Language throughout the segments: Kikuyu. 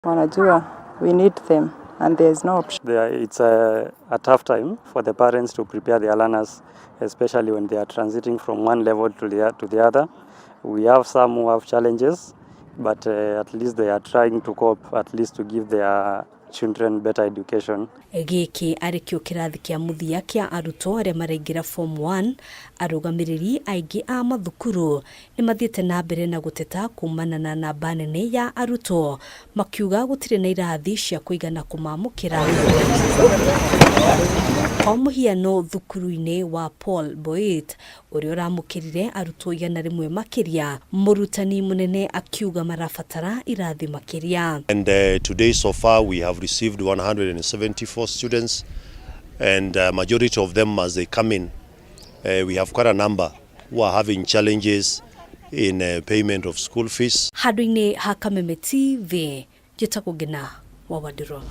Wanajua we need them and there is no option. It's a tough time for the parents to prepare their learners, especially when they are transiting from one level to the other. We have some who have challenges, but at least they are trying to cope, at least to give their children better education. Gĩkĩ arĩ kĩo kĩrathi kĩa mũthia kĩa arutwo arĩa maraingĩra form 1. Arũgamĩrĩri aingĩ a mathukuru nĩ mathiĩte na mbere na gũteta kumana na namba nene ya arutwo, makiuga gũtirĩ na irathi cia kũigana kũmamũkĩra. Kwa mũhiano, thukuru-inĩ wa Paul Boit ũrĩa ũramũkĩrire arutwo 100 makĩria, mũrutani mũnene akiuga marabatara irathi makĩria. And today so far we have received 174 students, and majority of them, as they come in, we have quite a number who are having challenges in payment of school fees. Handũ-inĩ ha Kameme TV, njĩtagwo Ngina wa Wandirũ.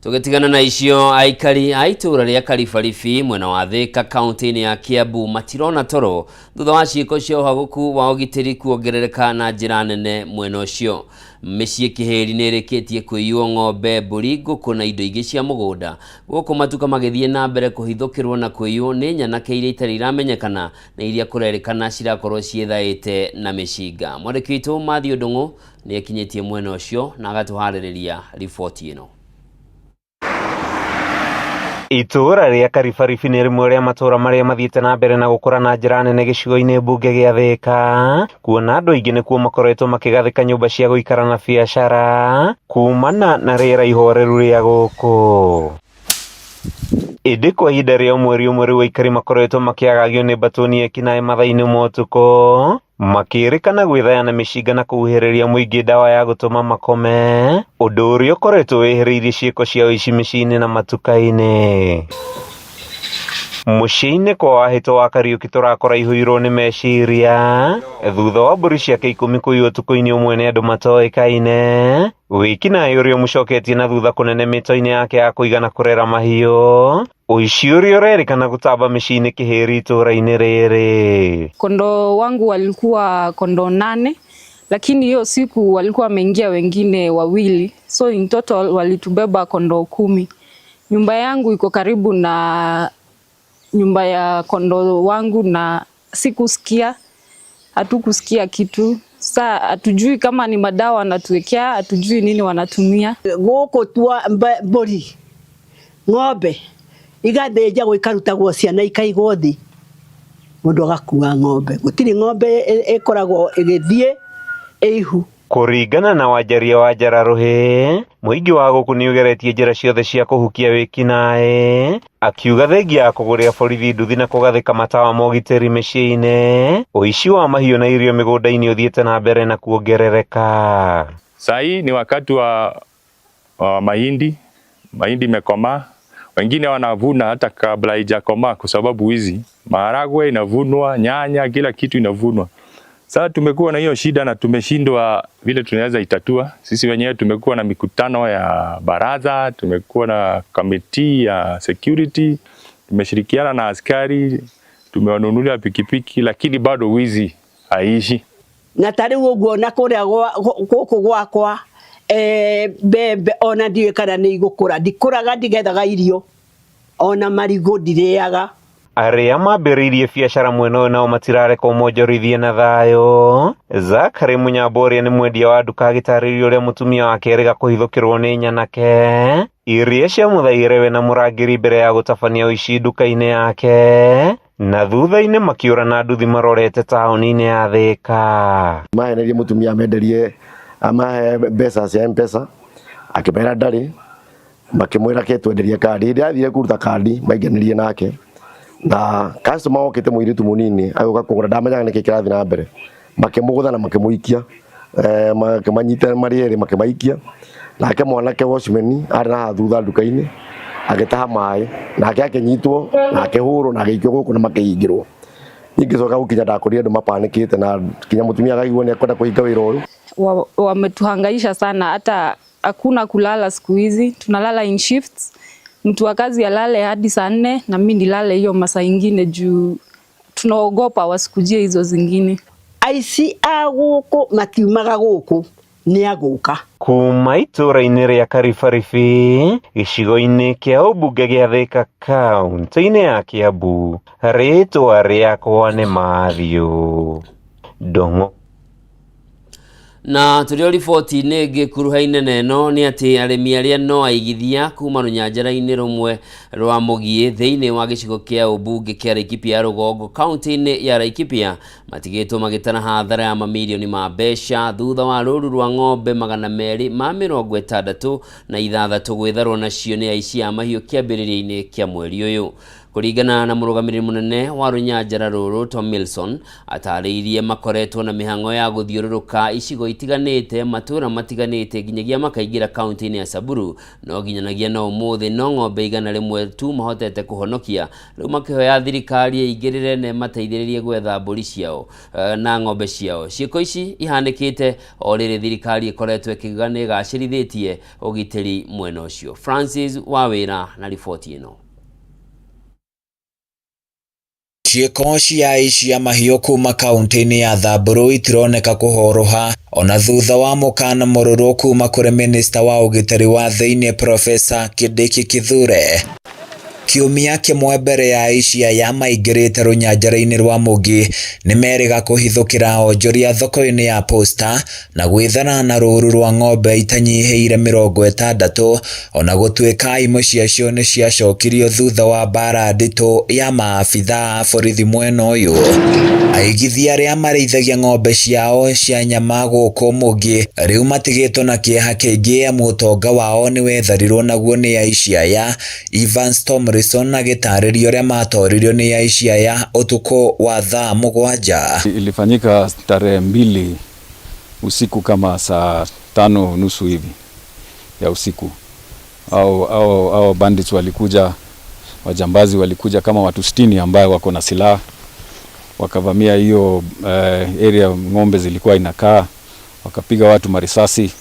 Tũgĩtigana na icio, aikari a itũũra rĩa Karibaribi mwena wa Thĩka, kaunti-inĩ ya Kiambu, matirona toro thutha wa ciĩko cia ũhagũku wa ũgitĩri kuongerereka na njĩra nene mwena ũcio. Mĩciĩ kĩhĩri nĩ ĩrĩkĩtie kũiywo ng'ombe, mbũri, ngũkũ na indo ingĩ cia mũgũnda, gũkũ matuka magĩthiĩ na mbere kũhithũkĩrwo na kũiywo nĩ nyanake iria itarĩ iramenyekana na iria kũrerĩkana cirakorwo ciĩthaĩte na mĩcinga. Mwandĩki witũ Matthew Ndung'u nĩ akinyĩtie mwena ũcio na agatũharĩrĩria riboti ĩno. Itũũra rĩa Karibaribi nĩ rĩmwe rĩa matũũra marĩa mathiĩte na mbere na gũkũra na njĩra nene gĩcigo-inĩ mbunge gĩa Thĩka, kuona andũ aingĩ nĩkuo makoretwo makĩgathĩka nyũmba cia gũikara na biacara kumana na rĩera ihoreru rĩa gũkũ. Ĩndĩ kwa ihinda rĩa mweri ũmwe rĩu, aikari makoretwo makĩagagio nĩ mbatũni ekinaĩ mathaa-inĩ ma ũtukũ, makĩrĩkana gwĩthaya na mĩcinga na kũhuhĩrĩria mũingĩ ndawa ya gũtũma makome, ũndũ ũrĩa ũkoretwo wĩhĩrĩirie ciĩko cia ũici mĩciĩ-inĩ na matuka-inĩ. Mũciĩ-inĩ kwa Wahĩto wa Kariũki tũrakora ihũirwo nĩ meciria thutha wa mbũri ciake 10 kũiywo ũtukũ-inĩ ũmwe nĩ andũ matoĩkaine, wĩkinaĩ ũrĩa ũmũcoketie na thutha kũnene mĩto-inĩ yake ya kũiga na kũrera mahiũ, ũici ũrĩa ũrerĩkana gũtamba mĩciĩ-inĩ kĩhĩri itũũra-inĩ rĩrĩ. Kondoo wangu walikuwa kondoo nane, lakini hiyo siku walikuwa wameingia wengine wawili, so in total walitubeba kondoo 10. Nyumba yangu iko karibu na nyumba ya kondoo wangu na sikusikia, hatukusikia kitu. Saa hatujui kama ni madawa wanatuwekea, hatujui nini wanatumia. Gũkũ tua mbũri, ng'ombe igathĩnjagwo, ikarutagwo ciana, ikaigwo thĩ, mũndũ agakua ng'ombe. Gũtirĩ ng'ombe ĩkoragwo ĩgĩthiĩ ĩihu. Kũringana na wanjaria wa Njararuhĩ, mũingĩ wa gũkũ nĩũgeretie njĩra ciothe cia kũhukia wĩkinaĩ, akiuga thengia ya kũgũrĩra borithi nduthi na kũgathĩka matawa ma ũgitĩri mĩciĩ-inĩ, ũici wa mahiũ na irio mĩgũnda-inĩ ũthiĩte na mbere na kuongerereka. Saa hii ni wakati wa mahindi, mahindi imekomaa, wengine wanavuna hata kabla haijakomaa kwa sababu hizi maharagwe inavunwa, nyanya, kila kitu inavunwa. Sasa tumekuwa na hiyo shida na tumeshindwa vile tunaweza itatua. Sisi wenyewe tumekuwa na mikutano ya baraza, tumekuwa na committee ya security, tumeshirikiana na askari, tumewanunulia pikipiki, lakini bado wizi haishi. Na ta rĩu ũguo na kũrĩa gũkũ gwakwa, mbembe ona ndiũĩ kana nĩ igũkũra, ndikũraga, ndigethaga irio, ona marigũ ndirĩaga. Arĩa mambĩrĩirie biacara mwena ũyũ nao matirarekwo monjorithie na thayũ. Zachary Mũnyambo ũrĩa nĩ mwendia wa nduka agĩtarĩria ũrĩa mũtumia wake erĩga kũhithũkĩrwo nĩ nyanake iria ciamũthaire we na mũrangĩri mbere ya gũtabania ũici nduka-inĩ yake, na thutha-inĩ makĩũra na nduthi marorete taũni-inĩ ya Thĩka. Mahenerie mũtumia amenderie, amahe mbeca cia Mpesa, akĩmera ndarĩ, makĩmwĩra ke twenderie kandi. Hĩndĩ athire kũruta kandi maingĩranirie nake na customer okĩte, mũirĩtu mũnini agĩũka kũgũra, ndamenyaga nĩkĩ kĩrathiĩ na mbere, makĩmũgũtha na makĩmũikia, makĩmanyita marĩ erĩ makĩmaikia. Nake mwanake watchman arĩ na haha thutha nduka-inĩ agĩtaha maĩ, nake akĩnyitwo na akĩhũrwo na agĩikio gũkũ na makĩhingĩrwo. Niĩ ngĩcoka gũkinya ndakorire andũ mapanĩkĩte na nginya mũtumia akaigua nĩ ekwenda kũhinga wĩra ũyũ. Wametuhangaisha sana, hata hakuna kulala siku hizi, tunalala in shifts. Mtu wa kazi alale hadi saa 4 na mimi nilale hiyo masaa ingine juu tunaogopa wasikujie hizo zingine. Aici a gũkũ matiumaga gũkũ. Nĩ agũka. Kuma itũũra-inĩ rĩa Karibaribi gĩcigo-inĩ kĩa ũmbunge gĩa Thika kaunti-inĩ ya Kiambu, rĩtwa rĩakwa nĩ Matthew Ndung'u. Na tũrĩ o riboti-inĩ ĩngĩ kuruhaine na ĩno nĩ atĩ arĩmi arĩa no aigithia kuma rũnyanjara-inĩ rũmwe rwa Mũgiĩ thĩinĩ wa gĩcigo kĩa ũmbunge kĩa Laikipia ya rũgongo kaunti-inĩ ya Laikipia matigĩtwo magĩtara hathara ya mamirioni ma mbeca thutha wa rũru rwa ng'ombe 266 gwĩtharwo nacio nĩ aici a mahiũ kĩambĩrĩria-inĩ kĩa mweri ũyũ. Kũringana na mũrũgamĩrĩri mũnene wa rũnyanjara rũrũ Tom Wilson, atarĩirie makoretwo na mĩhang'o ya gũthiũrũrũka icigo itiganĩte, matũũra matiganĩte, nginyagia makaingĩra kaunti-inĩ ya Samburu, no nginyanagia na ũmũthĩ no ng'ombe 100 tu mahotete kũhonokia. Rĩu makĩhoya thirikari ĩingĩrĩre na ĩmateithĩrĩrie gwetha mbũri ciao na ng'ombe ciao. Ciĩko ici ihanĩkĩte o rĩrĩ thirikari ĩkoretwo ĩkiuga nĩ ĩgacĩrithĩtie ũgitĩri mwena ũcio. Francis Wawĩra na riboti ĩno. Ciĩko cia aici a mahiũ kuma kaunti-inĩ ya Samburu itironeka kũhoroha ona thutha wa mũkana mũrũrũ kuma kũrĩ minista wa ũgitĩri wa thĩinĩ Profesa Kindiki Kithure. Kiumia kĩmwe mbere ya aici aya maingĩrĩte rũnyanjara-inĩ rwa Mũgi nĩ merĩga kũhithũkĩra onjoria thoko-inĩ ya Posta na gwĩthara na rũru rwa ng'ombe itanyihĩire 60, ona gũtuĩka imwe ciacio nĩ ciacokirio thutha wa mbara nditũ ya maabitha a borithi mwena ũyũ. Aigithia arĩa marĩithagia ng'ombe ciao cia nyama gũkũ Mũgi rĩu matigĩtwo na kĩeha kĩingĩ amu ũtonga wao nĩ wetharirwo naguo nĩ aici aya. Evans Tomlinson agĩtarĩria ũrĩa matoririo nĩ aici aya ũtukũ wa thaa 7. Ilifanyika tarehe 2 usiku kama saa 5:30 hivi ya usiku. Au bandits walikuja, wajambazi walikuja kama watu 60 ambao wako na silaha, wakavamia hiyo area ng'ombe zilikuwa inakaa, wakapiga watu marisasi.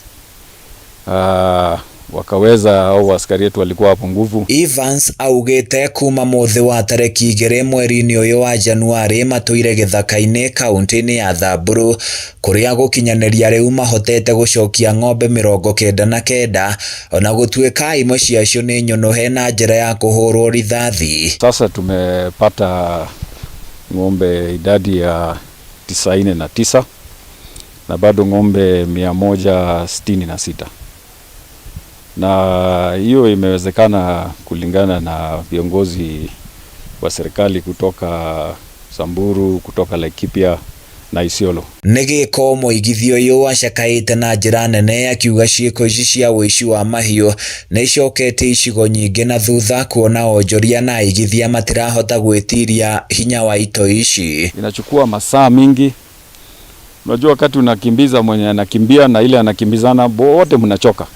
Wakaweza au askari wetu walikuwa hapo nguvu. Evans augite kuma muthi wa tariki 2 mweri-inĩ ũyũ wa Januari matũire gĩthaka-inĩ kaunti-inĩ ya Samburu kũrĩa gũkinyanĩria rĩu mahotete gũcokia ng'ombe 99, ona gũtuĩka imwe ciacio nĩ nyũnũhe na njĩra ya kũhũrwo rithathi. Sasa tumepata ng'ombe idadi ya 99 na bado ng'ombe 166. Na hiyo imewezekana kulingana na viongozi wa serikali kutoka Samburu, kutoka Laikipia na Isiolo. Nĩ gĩko mũigithia ũyũ acakaĩte na njĩra nene akiuga ciĩko ici cia ũici wa mahiũ nĩ icokete icigo nyingĩ na thutha kuona onjoria na aigithia matirahota gwĩtiria hinya wa itoi ici. Inachukua masaa mingi. Unajua wakati unakimbiza mwenye anakimbia na ile anakimbizana wote mnachoka.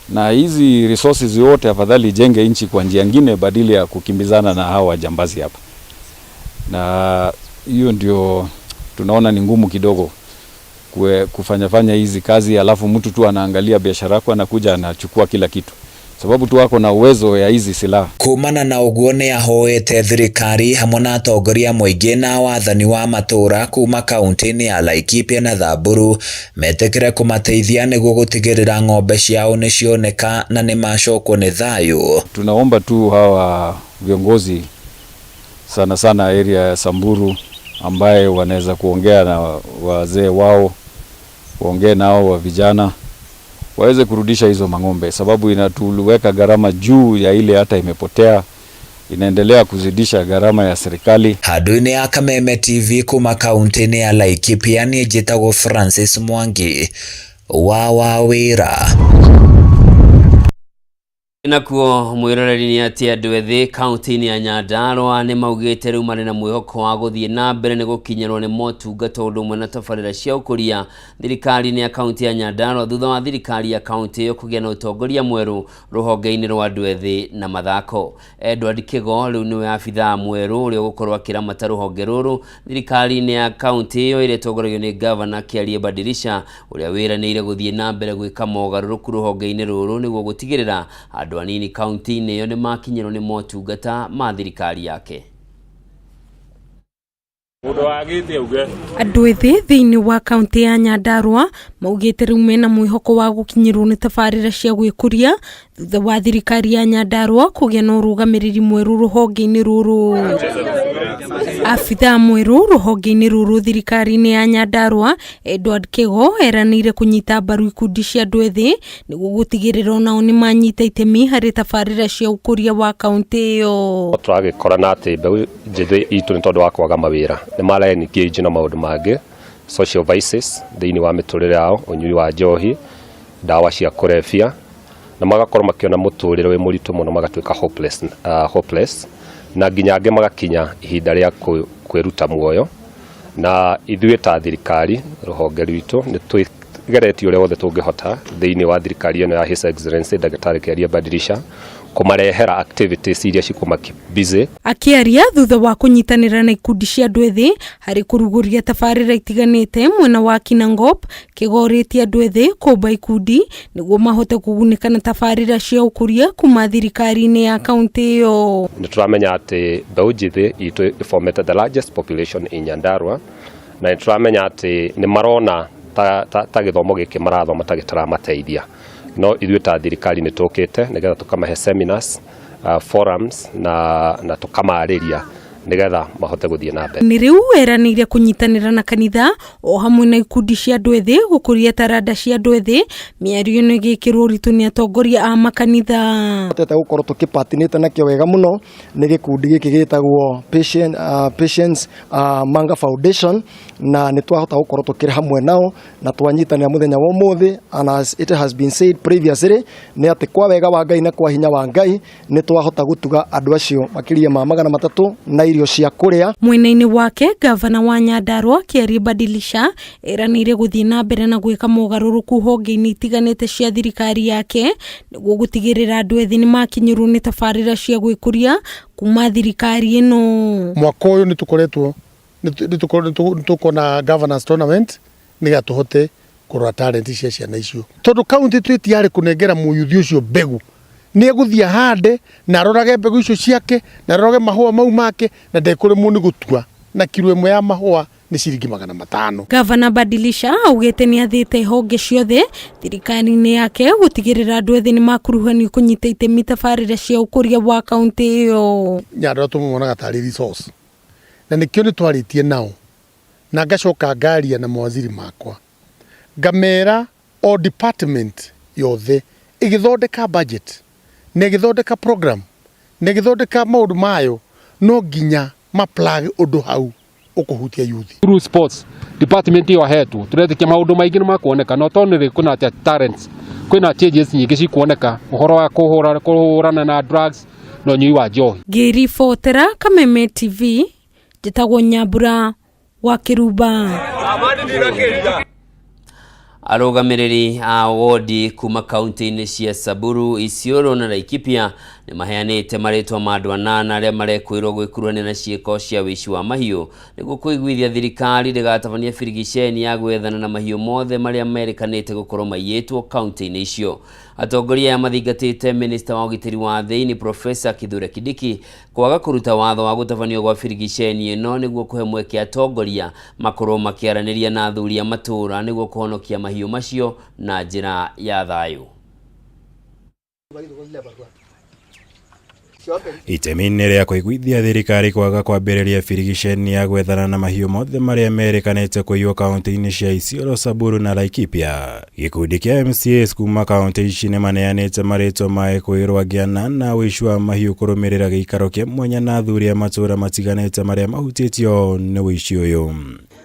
Na hizi resources yote afadhali ijenge nchi kwa njia nyingine badili ya kukimbizana na hawa wajambazi hapa. Na hiyo ndio tunaona ni ngumu kidogo kufanya hizi kazi, alafu mtu tu anaangalia biashara yako anakuja anachukua kila kitu sababu tu wako na uwezo ya hizi silaha. Kumana na ũguo nĩ ahoete thirikari hamwe na atongoria mũingĩ na wathani wa matũũra kuma kaunti-inĩ ya Laikipia na Samburu metĩkĩre kũmateithia nĩguo gũtigĩrĩra ng'ombe ciao nĩ cioneka na nĩ macokwo nĩ thayũ. Tunaomba tu hawa viongozi sana sana area ya Samburu ambaye wanaweza kuongea na wazee wao, waongee nao wa vijana waweze kurudisha hizo mang'ombe, sababu inatuweka gharama juu ya ile hata imepotea, inaendelea kuzidisha gharama ya serikali. Handũ-inĩ ya Kameme TV kuma kaunti-inĩ ya Laikipia niĩ njĩtagwo Francis Mwangi wa Wawĩra. Nakuo mwĩroreri nĩ atĩ andũ ethĩ kaunti-inĩ ya Nyandarua nĩ maugĩte rĩu marĩ na mwĩhoko wa gũthiĩ na mbere nĩ gũkinyĩrwo nĩ motungata ũndũ ũmwe na tabarĩra cia ũkũria thirikari-inĩ ya kaunti ya Nyandarua thutha wa thirikari ya kaunti ĩyo kũgĩa na ũtongoria mwerũ rũhonge-inĩ rwa andũ ethĩ na mathako. Edward Kigo rĩu nĩwe abithaa mwerũ ũrĩa ũgũkorwo akĩramata rũhonge rũrũ thirikari-inĩ ya kaunti ĩyo ĩrĩa ĩtongoragio nĩ gavana Kĩarie Badirisha ũrĩa wĩranĩire gũthiĩ na mbere gwĩka mogarũrũku rũhonge-inĩ rũrũ nĩguo gũtigĩrĩra andũ anini kaunti-inĩ ĩyo nĩ makinyĩrwo nĩ motungata ma thirikari yake. Andũ ethĩ thĩinĩ wa kaunti ya Nyandarua maugĩte rĩu mena mwĩhoko wa gũkinyĩrwo nĩ tabarĩra cia gwĩkũria thutha wa thirikari ya Nyandarua kũgĩa na ũrũgamĩrĩri mwerũ rũhonge-inĩ rũrũ. Abithaa mwerũ rũhonge-inĩ rũrũ thirikari-inĩ ya Nyandarua Edward Kĩgo eranĩire kũnyita mbaru ikundi cia andũ ethĩ nĩguo gũtigĩrĩra onao nĩ manyita itemi harĩ tabarĩra cia ũkũria wa kaunti ĩyo. Tũragĩkorana atĩ mbeũ njĩthĩ itũ nĩ tondũ wa kwaga mawĩra nĩ mara engage na maũndũ mangĩ, social vices thĩinĩ wa mĩtũrĩre yao, ũnyui wa njohi, ndawa cia kũrebia, na magakorwo makĩona mũtũrĩre wĩ mũritũ mũno, magatuĩka hopeless, na nginya angĩ magakinya ihinda rĩa kwĩruta muoyo. Na ithuĩ ta thirikari rũhonge rwitũ nĩ twĩgeretie ũrĩa wothe tũngĩhota thĩinĩ wa thirikari ĩno ya His Excellency Ndagĩtarĩ Kĩaria Badilisha kũmarehera activities iria cikũma keep busy. Akĩaria thutha wa kũnyitanĩra na ikundi cia andũ ethĩ harĩ kũrugũria tabarĩra itiganĩte mwena wa Kinangop, kĩgorĩtie andũ ethĩ kũmba ikundi nĩguo mahote kũgunĩka na tabarĩra cia ũkũria kuma thirikari-inĩ ya kaunti ĩyo. Nĩ tũramenya atĩ mbeũ njĩthĩ itũ ĩformete the largest population in Nyandarua, na nĩ tũramenya atĩ nĩ marona ta gĩthomo gĩkĩ marathoma ta gĩtaramateithia, no ithuĩ ta thirikari nĩ tũkĩte nĩgetha tũkamahe seminars, forums na tũkamarĩria nĩgetha mahote gũthiĩ na mbere. Nĩ rĩu eranĩire kũnyitanĩra na kanitha o hamwe na ikundi cia andũ ethĩ gũkũria taranda cia andũ ethĩ. Mĩario ĩno ĩgĩkĩrwo ũritũ nĩ atongoria a makanitha. Tete gũkorwo tũkĩpatinĩte nakĩo wega mũno nĩ gĩkundi gĩkĩ gĩtagwo Patience Manga Foundation, na nĩ twahota gũkorwo tũkĩrĩ hamwe nao na twanyitanĩra mũthenya wa ũmũthĩ. And as it has been said previously, nĩ atĩ kwa wega wa Ngai na kwa hinya wa Ngai nĩ twahota gũtuga andũ acio makĩria ma 300 na irio cia kũrĩa. Mwena-inĩ wake, gavana wa Nyandarua Kĩarie Badilisha eranĩire gũthiĩ na mbere na gwĩka mogarũrũku honge-inĩ itiganĩte cia thirikari yake nĩguo gũtigĩrĩra andũ ethĩ nĩ makinyĩrwo nĩ tabarĩra cia gwĩkũria kuma thirikari ĩno. Mwaka ũyũ nĩ tũkoretwo nĩ tũkona governance tournament nĩgetha tũhote kũrora talent cia ciana icio, tondũ kaunti twĩtiarĩ kũnengera mũyuthi ũcio mbegũ, nĩ egũthiĩ ahande na arorage mbegũ icio ciake na arorage mahũa mau make na ndekũremwo nĩ gũtua, na kiro ĩmwe ya mahũa nĩ ciringi 500. Gavana Badilisha augĩte nĩ athĩte honge ciothe thirikari-inĩ yake gũtigĩrĩra andũ ethĩ nĩ makuruhanio kũnyita itemi tabarĩra cia ũkũria wa kaunti ĩyo. Nyandarua tũmũmonaga tarĩ resource, na nĩkĩo nĩ twarĩtie nao na ngacoka ngaria na mawaziri makwa ngamera o department yothe ĩgĩthondeka budget na ĩgĩthondeka program na ĩgĩthondeka maũndũ mayo no nginya maplug ũndũ hau ũkũhutia youth. Through sports department ĩyo hetwo tũretĩkia maũndũ maingĩ nĩ makuoneka, no tondũ nĩ kwĩna talents, kwĩna changes nyingĩ cikuoneka ũhoro wa kũhũrana na drugs na ũnyui wa njohi. Ngĩribotera Kameme TV, njĩtagwo Nyambura wa Kĩrumba. Arũgamĩrĩri a wodi kuma kaunti-inĩ cia Samburu, Isiolo na Laikipia nĩ maheanĩte marĩtwa ma andũ anana arĩa marekwĩrwo gwĩkuruhania na ciĩko cia ũici wa mahiũ nĩguo kũiguithia thirikari ndĩgatabanie birigiceni ya gwethana na mahiũ mothe marĩa merĩkanĩte gũkorwo maiyĩtwo kaunti-inĩ icio. Atongoria aya mathingatĩte minista wa ũgitĩri wa thĩinĩ Profesa Kithure Kindiki kwaga kũruta watho wa gũtabanio gwa birigiceni ĩno nĩguo kũhe mweke atongoria makorwo makĩaranĩria na athuri a matũũra nĩguo kũhonokia mahiũ macio na njĩra ya thayũ. Itemi-inĩ rĩa kũiguithia thirikari kwaga kwambĩrĩria birigiceni ya gwethana na mahiũ mothe marĩa merĩkanĩte kũiywo kaunti-inĩ cia Isiolo, Samburu na Laikipia, gĩkundi kĩa MCAs kuma kaunti ici nĩ maneanĩte marĩtwa ma ekwĩrwo angĩ anana ũici wa mahiũ kũrũmĩrĩra gĩikaro kĩa mwanya na athuri a matũũra matiganĩte marĩa mahutĩtio nĩ ũici ũyũ.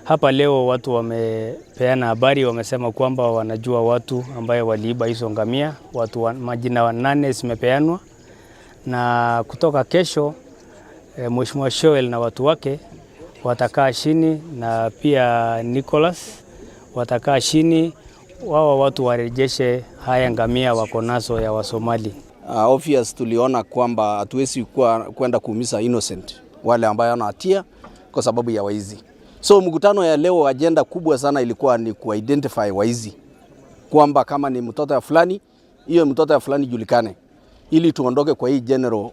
Hapa leo watu wamepeana habari, wamesema kwamba wanajua watu ambaye waliiba hizo ngamia, watu majina 8 zimepeanwa, na kutoka kesho Mheshimiwa Shoel na watu wake watakaa chini na pia Nicholas watakaa chini, wao watu warejeshe haya ngamia wako nazo ya Wasomali. Obvious tuliona kwamba hatuwezi kwenda kuumiza innocent wale ambao wanahatia kwa sababu ya waizi. So mkutano ya leo agenda kubwa sana ilikuwa ni kuidentify waizi, kwamba kama ni mtoto ya fulani, hiyo mtoto ya fulani julikane, ili tuondoke kwa hii general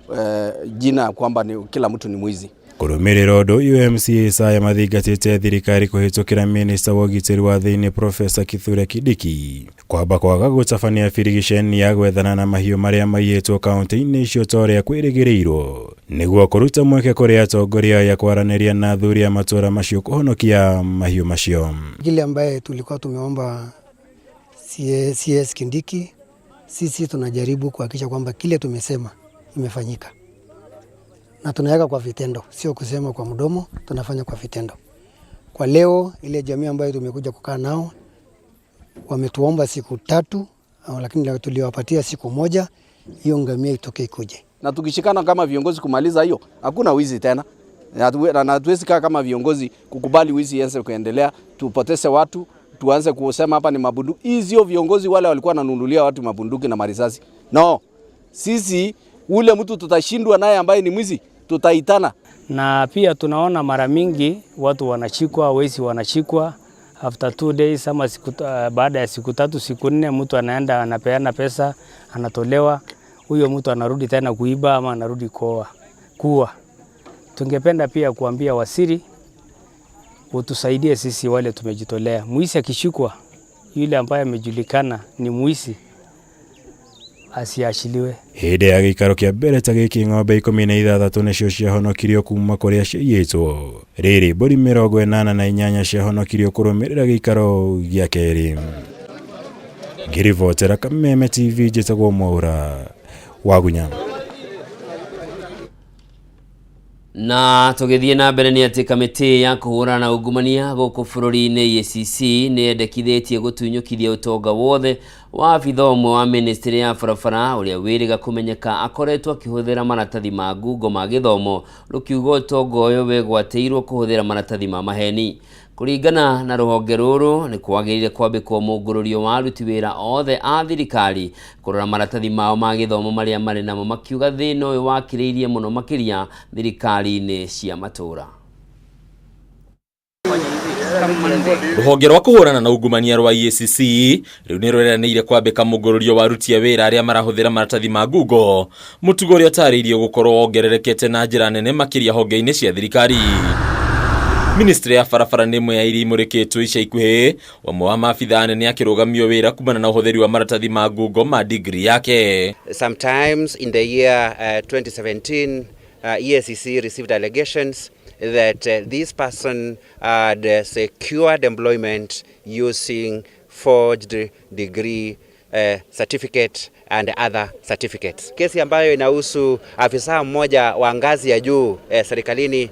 jina kwamba ni kila mtu ni mwizi. Kũrũmĩrĩra ũndũ ũyũ, MCAs aya mathingatĩte thirikari kũhĩtũkĩra minista wa ũgitĩri wa thĩinĩ Profesa Kithure Kindiki kwamba kwaga gũtabania birigiceni ya gwethana na mahiũ marĩa maiyĩtwo kaunti-inĩ icio ta ũrĩa kwĩrĩgĩrĩirwo nĩguo kũruta mweke kũrĩ atongoria aya kwaranĩria na athuri a matũũra macio kũhonokia mahiũ macio. Kile ambaye tulikuwa tumeomba CS Kindiki, sisi tunajaribu kuhakikisha kwamba kile tumesema imefanyika na tunaweka kwa vitendo, sio kusema kwa mdomo, tunafanya kwa vitendo. Kwa leo ile jamii ambayo tumekuja kukaa nao wametuomba siku 3, lakini tuliwapatia siku 1, hiyo ngamia itoke ikuje. Na tukishikana kama viongozi kumaliza hiyo, hakuna wizi tena. Na hatuwezi kaa kama viongozi kukubali wizi ianze kuendelea, tupoteze watu, tuanze kusema hapa ni mabunduki. Hizi sio viongozi wale walikuwa wananunulia watu mabunduki na marisasi. No, sisi ule mtu tutashindwa naye ambaye ni mwizi, tutaitana. Na pia tunaona mara mingi watu wanashikwa, wezi wanashikwa after 2 days ama baada ya siku 3 siku 4, mtu anaenda anapeana pesa, anatolewa. Huyo mtu anarudi tena kuiba ama anarudi kuua. Tungependa pia kuambia wasiri utusaidie sisi wale tumejitolea. Mwizi akishikwa, yule ambaye amejulikana ni mwizi, asiachiliwe. Hĩndĩ ya gĩikaro kĩa mbere ta gĩkĩ, ng'ombe 16 nĩcio ciahonokirio kuma kũrĩa ciaiyĩtwo. Rĩrĩ mbũri 88 ciahonokirio kũrũmĩrĩra gĩikaro gĩa kerĩ. Ngĩribotera Kameme TV, njĩtagwo Mwaura Wagunya. Na tũgĩthiĩ na mbere nĩ atĩ kamĩtĩ ya kũhũrana na ungumania gũkũ bũrũri-inĩ EACC nĩ yendekithĩtie gũtunyũkithia ũtonga wothe wa abitha ũmwe wa ministry ya barabara ũrĩa wĩrĩga kũmenyeka akoretwo akĩhũthĩra maratathi ma ngungo ma gĩthomo, rũkiuga ũtonga ũyũ wĩgwatĩirwo kũhũthĩra maratathi ma maheni. Kũringana na rũhonge rũrũ nĩ kwagĩrĩire kwambĩkwo mũngũrũrio wa aruti wĩra othe a thirikari kũrora maratathi mao ma gĩthomo marĩa marĩ namo, makiuga thĩna ũyũ wakĩrĩirie mũno makĩria thirikari-inĩ cia matũũra. Rũhonge rwa kũhũrana na ungumania rwa EACC rĩu nĩ rweranĩire kwambĩka mũngũrũrio wa aruti a wĩra arĩa marahũthĩra maratathi ma ngungo, mũtugo ũrĩa ũtarĩirio gũkorwo wongererekete na njĩra nene makĩria honge-inĩ cia thirikari. Ministry ya barabara nĩ ĩmwe ya iria imũrĩkĩtwo ica ikuhĩ, ũmwe wa maabitha anene akĩrũgamio wĩra kumana na ũhũthĩri wa maratathi ma ngungo ma degree yake. Sometimes in the year 2017, EACC received allegations that this person had secured employment using forged degree certificate and other certificates. Kesi ambayo inahusu afisa mmoja wa ngazi ya juu serikalini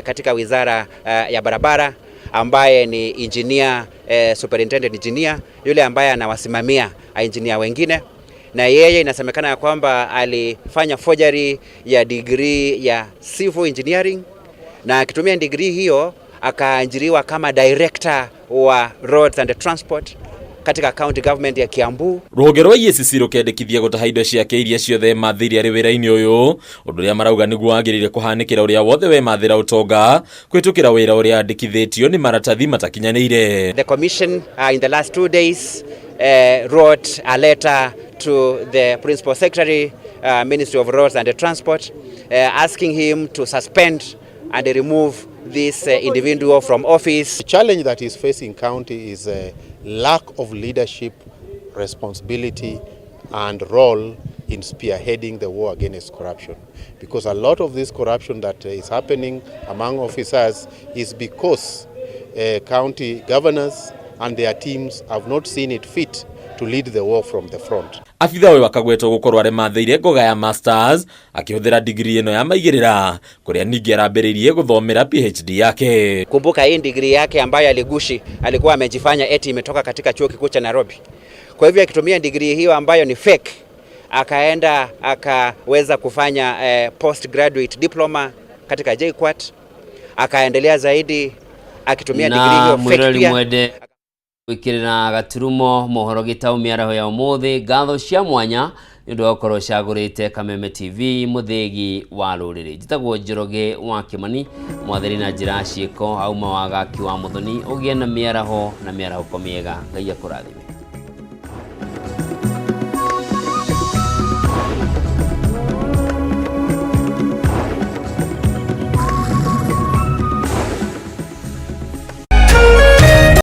katika wizara ya barabara ambaye ni engineer, superintendent engineer, yule ambaye anawasimamia engineer wengine, na yeye inasemekana ya kwamba alifanya forgery ya degree ya civil engineering, na akitumia degree hiyo akaajiriwa kama director wa roads and transport katika county government ya Kiambu. Rũhonge rwa EACC rũkendekithia gũtaha indo ciake iria ciothe emathĩire arĩ wĩra-inĩ ũyũ, ũndũ ũrĩa marauga nĩguo wagĩrĩire kũhanĩkĩra ũrĩa wothe wemathĩra ũtonga kũhĩtũkĩra wĩra ũrĩa andĩkithĩtio nĩ maratathi matakinyanĩire. The commission in the last 2 days wrote a letter to the principal secretary, Ministry of Roads and Transport, asking him to suspend and remove this individual from office. The challenge that is facing county is a lack of leadership, responsibility and role in spearheading the war against corruption. Because a lot of this corruption that is happening among officers is because county governors and their teams have not seen it fit to lead the war from the front. Abitha ũyũ akagwetwo gũkorwo aremathĩire ngoga ya masters akĩhũthĩra degree ĩno ya maigĩrĩra kũrĩa ningĩ arambĩrĩirie gũthomera PhD yake. Kumbuka hii degree yake ambayo aligushi alikuwa amejifanya eti imetoka katika chuo kikuu cha Nairobi. Kwa hivyo akitumia degree hiyo ambayo ni fake, akaenda akaweza kufanya postgraduate diploma katika JKUAT, akaendelea zaidi akitumia degree hiyo fake pia. Mwende gwikirira gaturumo mohoro gitau miaraho ya umuthi, ngatho cia mwanya nĩ ũndũ wa gũkorwo ũcagũrĩte Kameme TV mũthĩgi wa rũrĩrĩ. Njĩtagwo Njoroge wa Kĩmani, mwathĩri na njĩra ciĩko auma wagaki wa Mũthoni. Ũgĩe na mĩaraho na mĩarahũko mĩega. Ngai akũrathime.